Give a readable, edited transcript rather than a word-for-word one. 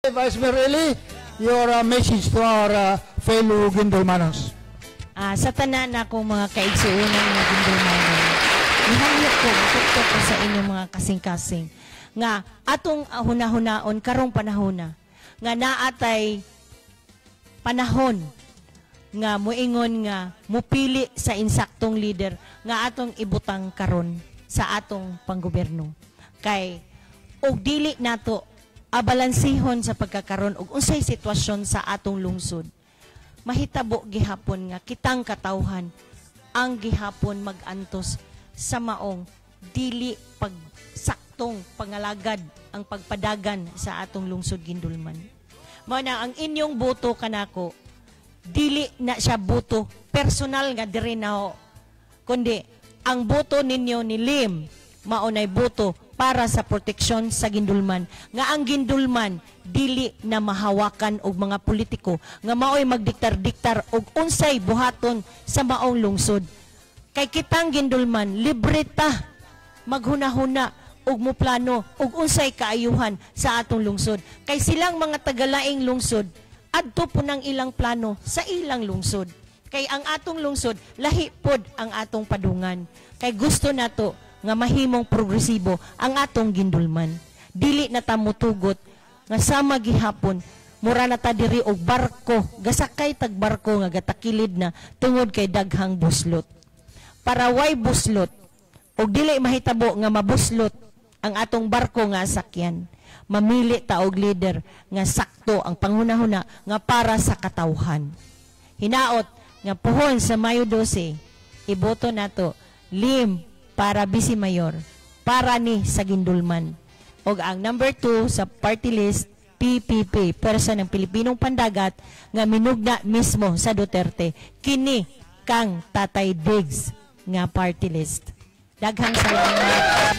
Vice Mayor Eli, your message to our fellow Guindulmanons. Sa tanan akong mga kaigsuonan nga Guindulmanon, nihangyo ko, tuktok ko sa inyong mga kasing-kasing, nga atong hunahunaon karong panahona, nga naatay panahon nga muingon nga mupili sa insaktong leader nga atong ibutang karon sa atong panggobyerno. Kay og dili nato abalansihon sa pagkakaron og unsay sitwasyon sa atong lungsod, mahitabo gihapon nga kitang katawhan ang gihapon magantos sa maong dili pagsaktong pangalagad ang pagpadagan sa atong lungsod Guindulman. Mao na ang inyong boto kanako, dili na siya boto personal nga diri na ho, kundi ang boto ninyo ni Lim mao nay boto para sa proteksyon sa Guindulman, nga ang Guindulman dili na mahawakan og mga politiko nga maoy magdiktar-diktar og unsay buhaton sa maong lungsod, kay kitang Guindulman libre ta maghunahuna og muplano og unsay kaayuhan sa atong lungsod, kay silang mga tagalaing lungsod, adto po ng ilang plano sa ilang lungsod, kay ang atong lungsod lahi pod ang atong padungan, kay gusto nato nga mahimong progresibo ang atong Guindulman. Dili na ta motugot nga sama gihapon mura na ta diri og barko, gasakay tag barko nga gatakilid na tungod kay daghang buslot. Para way buslot og dili mahitabo nga mabuslot ang atong barko nga sakyan, mamili ta og leader nga sakto ang panghunahuna nga para sa katawhan. Hinaot nga puhon sa Mayo 12, iboto nato Lim para Vice Mayor, para ni sa Guindulman. Og ang number 2 sa party list, PPP, Pwersa ng Pilipinong Pandagat, nga minugna mismo sa Duterte. Kini kang Tatay Diggs nga party list. Daghang salamat.